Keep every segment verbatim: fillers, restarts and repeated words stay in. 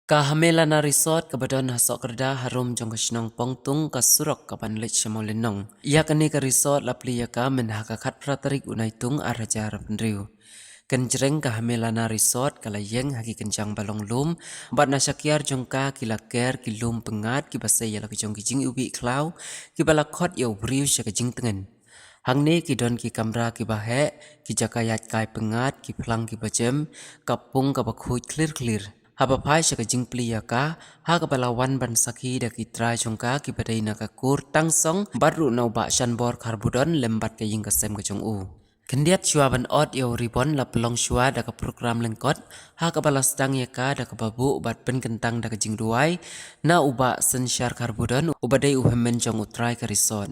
Ka Hamelana Resort kaba don ha Sohkyrda harum jong ka shnong Pongtung, ka surok kaban leit sha Mawlynnong. Ïa kane ka resort la plie ïa ka mynha ka khatphra tarik u Naitung arhajar arphew hynriew. Kynjreng ka Hamelana Resort ka la ïeng ha ki kynjang ba long lum, bad na shakiar jong ka ki la ker ki lum pyngngad kiba sei ïa la ki jong ki jingïuhbih khlaw, kiba la khot ïa u briew sha ka jingtngen. Hangne ki don ki kamra kiba heh, ki jaka ïaid kai pyngngad, ki phlang kiba jem, ka pung kaba khuid khlir khlir. Haba phai sha ka jingplie ïa ka, ha kaba la wan ban sakhi da ki trai jong ka kiba dei na ka kur Tangsong, bad ruh na u Bah Shanbor Kharbudon lem bad ka ïing ka sem ka jong u. Khyndiat shuwa ban ot ïa u ribon la pynlong shuwa da ka program lyngkot, ha kaba la sdang ïa ka da kaba buh bad pynkyntang da ka jingduwai na u Bah Synshar Kharbudon, uba dei u hynmen jong u trai ka resort.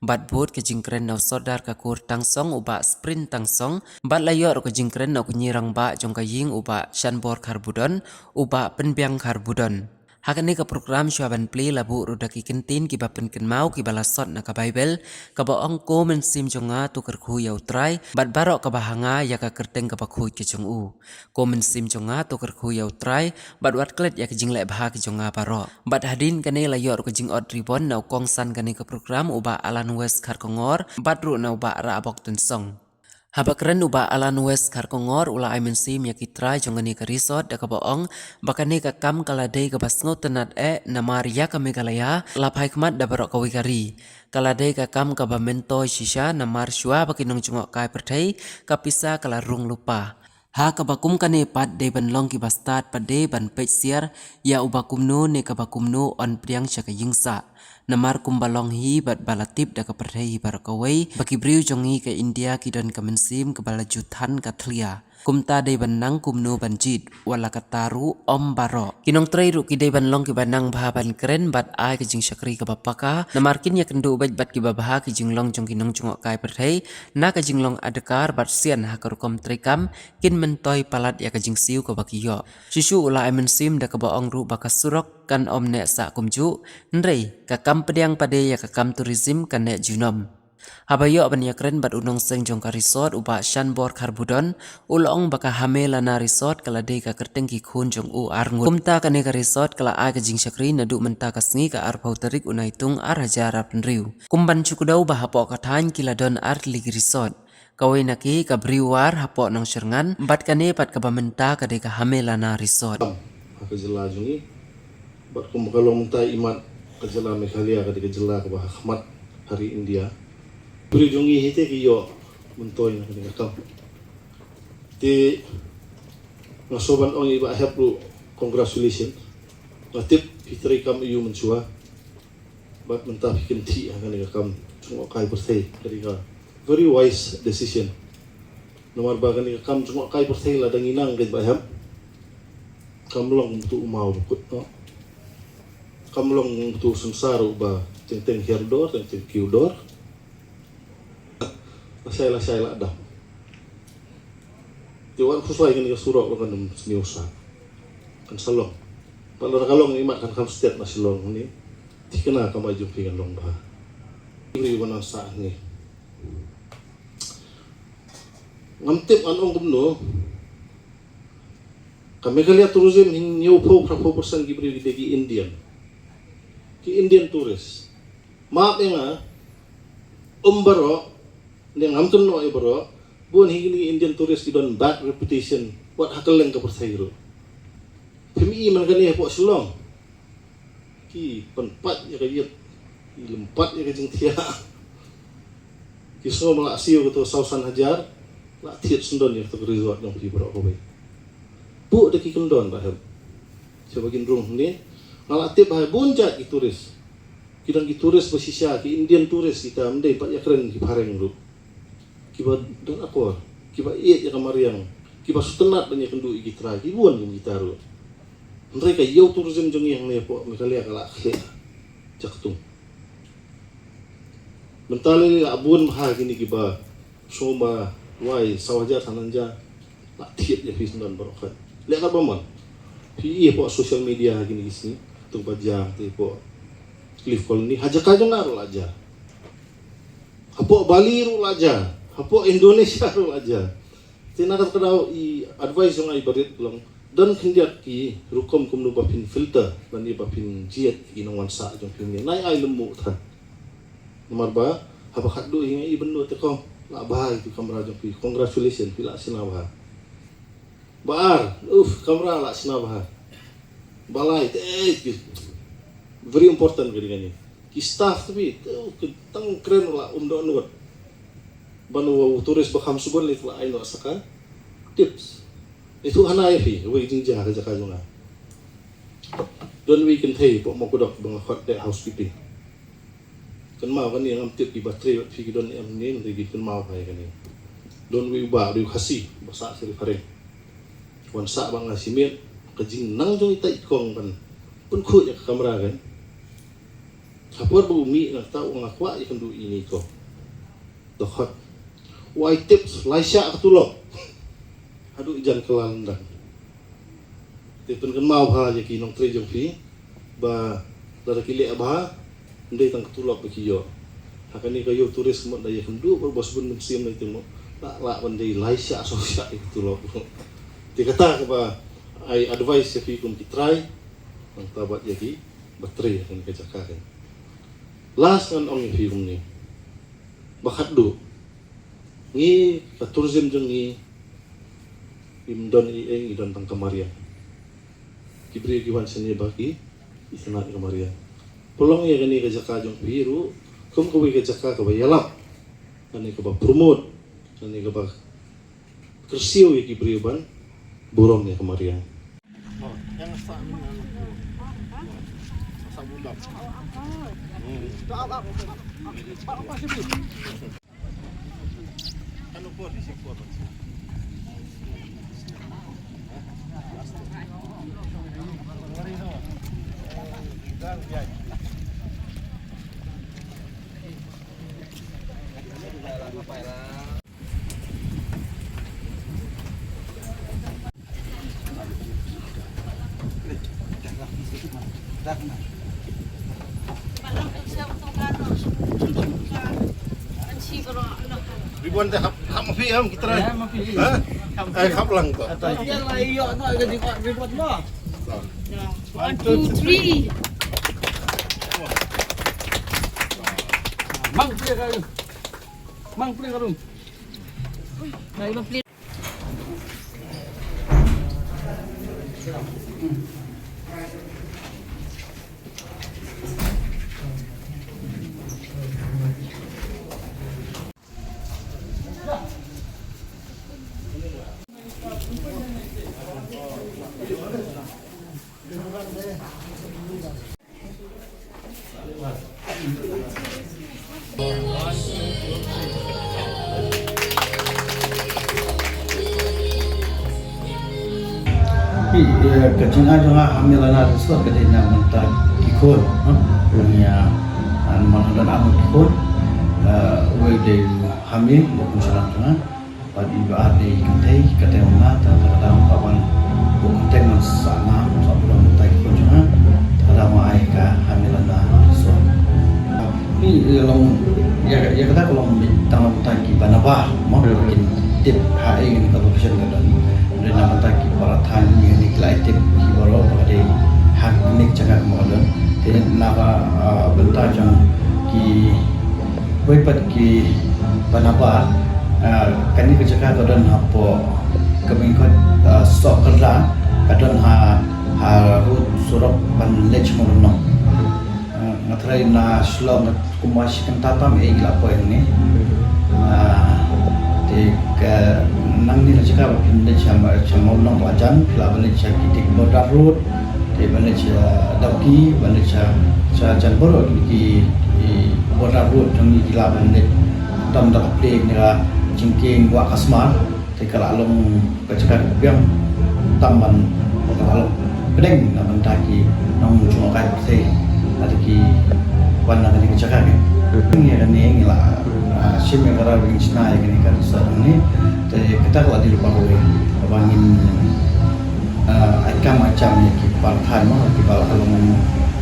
Bad bud ka jingkren na u sordar ka kur Tangsong u Bah Sprin Tangsong, bad la ïoh ruh ka jingkren na u kñi rangbah jong ka ïing u Bah Shanbor Kharbudon, u Bah Pynbiang Kharbudon. Ha kane ka program shuwa ban plie la buh ruh da ki kyntien kiba pynkynmaw kiba la sot na ka Baibl, kaba ong ko mynsiem jong nga to kyrkhu ïa u Trai, bad baroh kaba ha nga ïa ka kyrteng kaba khuid ka jong u. Ko mynsiem jong nga to kyrkhu ïa u Trai, bad wat klet ïa ka jingleh bha ki jong nga baroh. Bad hadien kane la ïoh ruh ka jingot ribon na u kongsan kane ka program u Bah Alan West Kharkongor, bad ruh na u Bah Rabok Tynsong. Haba kren u Bah Alan West Kharkongor u la ai mynsiem ïa ki trai jong kane ka resort da kaba ong ba kane ka kam ka la dei kaba sngewtynnad eh namar ïa ka Meghalaya la phai khmat da baroh kawei ka ri. Ka la dei ka kam kaba myntoi shisha namar shuwa ba ki nongjngohkai pyrthei ka pisa ka la rung lypa. Ha kaba kum kane pat dei ban long kiba stad pat dei ban peit siar ïa uba kumno ne kaba kumno yn pdiang sha ka ïing sah. Namar kumba long hi bad ba la tip da ka pyrthei hi baroh kawei ba ki briew jong ngi ka India ki don ka mynsiem kaba la ju than ka thlia. Kumta dei ban nang kumno ban jied, wat la katta ruh ym baroh. Ki nongtrei ruh ki dei ban long kiba nang bha ban kren bad ai ka jingshakri kaba paka, namar kin ïakynduh beit bad kiba bha ki jinglong jong ki nongjngohkai pyrthei na ka jinglong adkar bad sian ha ka rukom treikam, kin myntoi palat ïa ka jingsiew kaba ki ïoh. Shisha u la ai mynsiem da kaba ong ruh ba ka surok kan ym neh sah kumjuh, hynrei ka kam pdiang pat dei ïa ka kam tourism kan neh junom. Haba ïoh ban ïakren bad u nongseng jong ka resort u Bah Shanbor Kharbudon, u la ong ba ka Hamelana Resort ka la dei ka kyrteng ki khun jong u arngut. Kumta kane ka resort ka la ai ka jingshakri naduh mynta ka sngi ka arphew tarik u Naitung arhajar arphew hynriew. Kum ban shu kdew ba hapoh ka thaiñ ki la don artylli ki resort. Kawei na ki ka Brewer hapoh Nongshyrngan, bad kane pat kaba mynta ka dei ka Hamelana Resort. Ha ka jylla jong ngi, bad kum ka long mynta imat ka jylla Meghalaya ka dei ka jylla kaba ha khmat ha ri India. Briew jong ngi hi te ki ïoh myntoi na kane ka kam. Te nga sngewbha ban ong ïa i Bah Hep ruh congratulations. Nga tip phi treikam ïa u mynshuwa. Bad mynta phi kynthih ha kane ka kam jngohkai pyrthei, ka dei ka very wise decision. Namar ba kane ka kam jngohkai pyrthei lada ngi nang kynmaw, kam long kumtu u maw ba kut noh. Kam long kumtu u synsar uba teng teng hiar dor, teng teng kiew dor. Lashai lashai la dam. Te wat khuslai kane ka surok ruh kan ym sniew sah. Kan sa long. Pat lada ka long imat kan kham stet na Shillong hangne. Thikna kamai jong phi kan long bha. Ri wan sa hangne. Ngam tip ngan ong kumno. Ka Meghalaya tourism hynñiewphew phraphew percent ki briew ki dei ki Indian. Ki Indian tourist. Map ïa nga, ym baroh, ne ngam kynnoh ïa baroh, bun hi kine ki Indian tourist ki don bad reputation wat ha kylleng ka pyrthei ruh. Phim i man kane hapoh Shillong, ki pynpait ïa ka ïit, ki lympat ïa ka jingthiah. Ki sngew ma la siew kato saw san hajar, la thied syndon ïa kato ka resort jong phi baroh kawei. Buh da ki kyndon ba hep. Sha ba kin rung hangne, nga la tip ba bun jait ki tourist. Ki don ki tourist ba shisha, ki Indian tourist kita, ym dei pat ïa kren ki phareng ruh. Kiba don akor, kiba ïeit ïa ka mariang, kiba sngewtynnat ban ïakynduh ïa ki trai, ki bun kum kita ruh. Hynrei ka ïew tourism jong ngi hangne hapoh Meghalaya ka la khleh jaktung. Mynta lei la bun bha kine kiba sngewbha wai saw hajar san hajar. La thied ïa phi syndon baroh khat. Leh katba mon. Phi i hapoh social media ha kine ki sngi. Tuk ba jia te hapoh Cliff Colony. Ha jaka jong nga ruh la jia. Hapoh Bali ruh la jia. Hapoh Indonesia ruh la jia. Te na kata ka daw i advice jong nga i barit long. Don khyndiat ki rukom kumno ba phin filter lane ba phin jied ki nongwan sah jong phi mynne. Nai ai lem mo than. Namar ba haba khatduh hi nga i ban nud te kong la bha itu kamra jong phi. Congratulations, phi la sngewbha. Ba ar, uf, kamra la sngewbha. Ba lai te, eh, very important ka ding kane. Ki staff te phi, te, tang kren la um dohnud. Ban u tourist ba kham subun lei la ai noh sa ka tips. Itu hana ïa phi, wei jingjia ka jaka jong nga. Don wei kynthei pok mo kudok ba nga khot de housekeeping. Kynmaw kane ngam tip ki ba trei bad phi ki don em ne, ngi kynmaw phi kane. Don wei u bah, wei u Khasi ba sah sha ri phareng. Wan sah ba nga simet ka jingnang jong ita i kong ban pynkhuid ïa ka kamra kan. Ka por ba u mih na kata u nga kwah ïa kynduh ine i kong. Dkhot. U ai tip lai shah ka tulop. Haduh jan kylla lyndang. Te pynkynmaw bha ïa ki nongtrei jong phi ba lada ki leh bha, ym dei tang ka tulop ba ki ïoh. Ha kane ka ïew tourist mut da ïa kynduh ba bos bun mynsiem, dei te mut lah lah ban dei lai shah saw shah ïa ka tulop. Te kata kaba ai advice ïa phi kum ki trai, nangta bad ïa ki ba trei ha kane ka jaka kan. Last ngan ong ïa phi kumne. Ba khatduh, ngi ka tourism jong ngi, ngim don ei ei, ngi don tang ka mariang. Ki briew ki wan shane ba ki itynnad ïa ka mariang. Pynlong ïa kane ka jaka jong phi ruh kum kawei ka jaka kaba ïalap, kane kaba promote, kane kaba kyrsiew ïa ki briew ban burom ïa ka mariang. Ribbon te hap, hap ma phi em, kita rai. Ya, ma phi. Ha? Hap ma phi. Ai, hap lang to. Ata. Ya, la, iyo, no, ka jingkot ribbon mo. One, two, three. Mang phi ka. Mang phi ka rum. Na, ilo phi. Phi, eh, ka jingaiei jong nga ha Milana Resort ka dei na ka bynta ki khun, ha? Ïa, ah, namar nga don arngut ki khun, eh, uwei u dei u Hami, u khun shnong jong nga. Bad i ba ar dei i kynthei, ka dei u Mona, ta, ta, ka dang ka wan buh kynthei man sa na, sa buh dang mynta ki khun jong nga, ta ka dang wa ai ka ha Milana Resort. Ni, ïa long, ïa, ïa kata ka long mih tang na bynta kiba na bar, mo, kin tip ha ei kane ka location ka don. Dei na bynta ki para thaiñ ïa kine ki la ai tip ki baroh ba ka dei ha kane ka jaka ka mo ka don. Te na ka, ah, bynta jong ki Wei pat kiba na bar, ah, kane ka jaka ka don hapoh ka bynkhot, ah, Sohkyrda, ka don ha, ha rud surok ban leit sha Mawlynnong. Ah, nga tharai na Shillong kumba shi kynta tam eh ki la poi hangne. Ah, te ka nangne ka jaka ba phin leit sha Ma-, sha Mawlynnong la jan, phi lah ban leit sha ki dei border road. Te ban leit sha Dawki, ban leit sha, sha jan baroh ki, ki border road jong ngi ki lah ban leit. Tam da ka plie kane ka jingkieng wah ka smar, te ka la long ka jaka ka biang tam ban, ka la long pdeng na bynta ki nong jngohkai pyrthei lada ki wan na kane ka jaka ne. Ngi kane ngi la, ah, shim ïa ka rawbeiñ shna ïa kane ka resort ne. Te kata ka la dei lypa kawei kaba ngin ah, ai kam ai jam ïa ki para thaiñ mo, kiba la long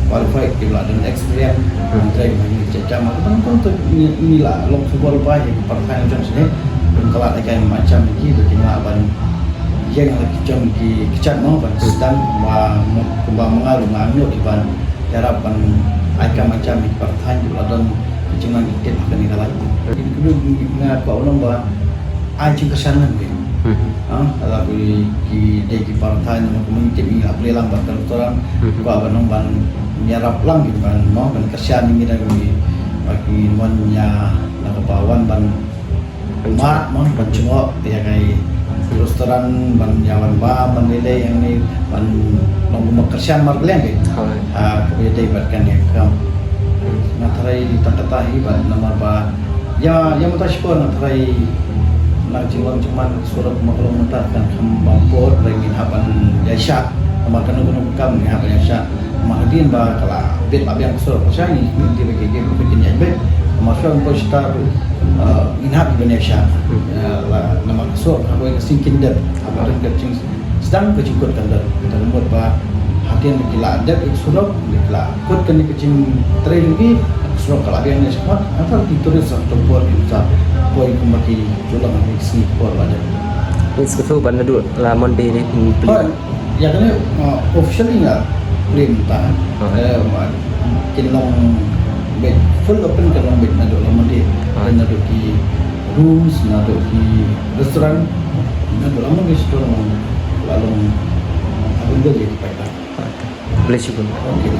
qualified, kiba la don experience, ban trei ma ngi, jam ma ngi, ban kong te ngi, ngi la long football ba ïa ki para thaiñ jong sini, ban kylla ai kam ai jam ïa ki, ba kin lah ban Ïa nga la ki jong ki kjat mo ban sdang ba kumba ma nga ruh nga ngeit ki ban ïarap ban ai kam ai jam ïa ki para thaiñ ki ba la don ki jingman ki tip ha kane ka lain. Ki kynduh nga kwah ban ong ba ai jingkyrshan ngan ki. Hmm. Ha, la ki, ki dei ki para thaiñ na kumba ngi tip ngi la plie lang bad ka restaurant. Hmm. Kwah ban ong ban ïarap lang ki ban mo ban kyrshan ïa ngi da ki ba ki mon ïa na ka ba wan ban Mat mo ban jngoh ïa ka restaurant ban ïa wan bam ban lei lei ïa ngi ban long kumba kyrshan markylliang ki. Hooid. Ha, kaba ïadei bad kane ka kam. Nga tharai tang kata hi bad namar ba ïa, ïa mynta shipor nga tharai na ka jinglong jingman ka surok ma ka long mynta kan kham bam por ba ngin hap ban ïaishah. Namar kano kano ka kam ngin hap ban ïaishah. Namar hadien ba ka la bit la biang ka surok ka shai ngi ngi dei ba ki ki ba kin ïaibit. Namar shuwa ban poi shata ruh, eh, ngin hap ban ïaishah. Eh, la namar ka surok ka poi ka sing kin dep. Haba don ka jingsdang ka jingkut kan don. Kata ka mut ba hadien ba ki la dep ïa ka surok, ba ki la kut kane ka jingtrei jong ki, ka surok ka la biang ne shakhmat, hangta ki tourist sa ka por ki sa poi kumba ki julang ha ki sngi ki por la dep. Means ka tu ban naduh la Monday ne phin plie. Hooid. Ïa kane, uh, officially nga claim ta. Ah. Eh, ma, kin long beit full open, kin long beit naduh la Monday. Ah. Dan naduh ki rooms, naduh ki restaurant, naduh la Monday store long, la long, uh, available ïa ki paidbah. Ah. Khublei shibun. Okay.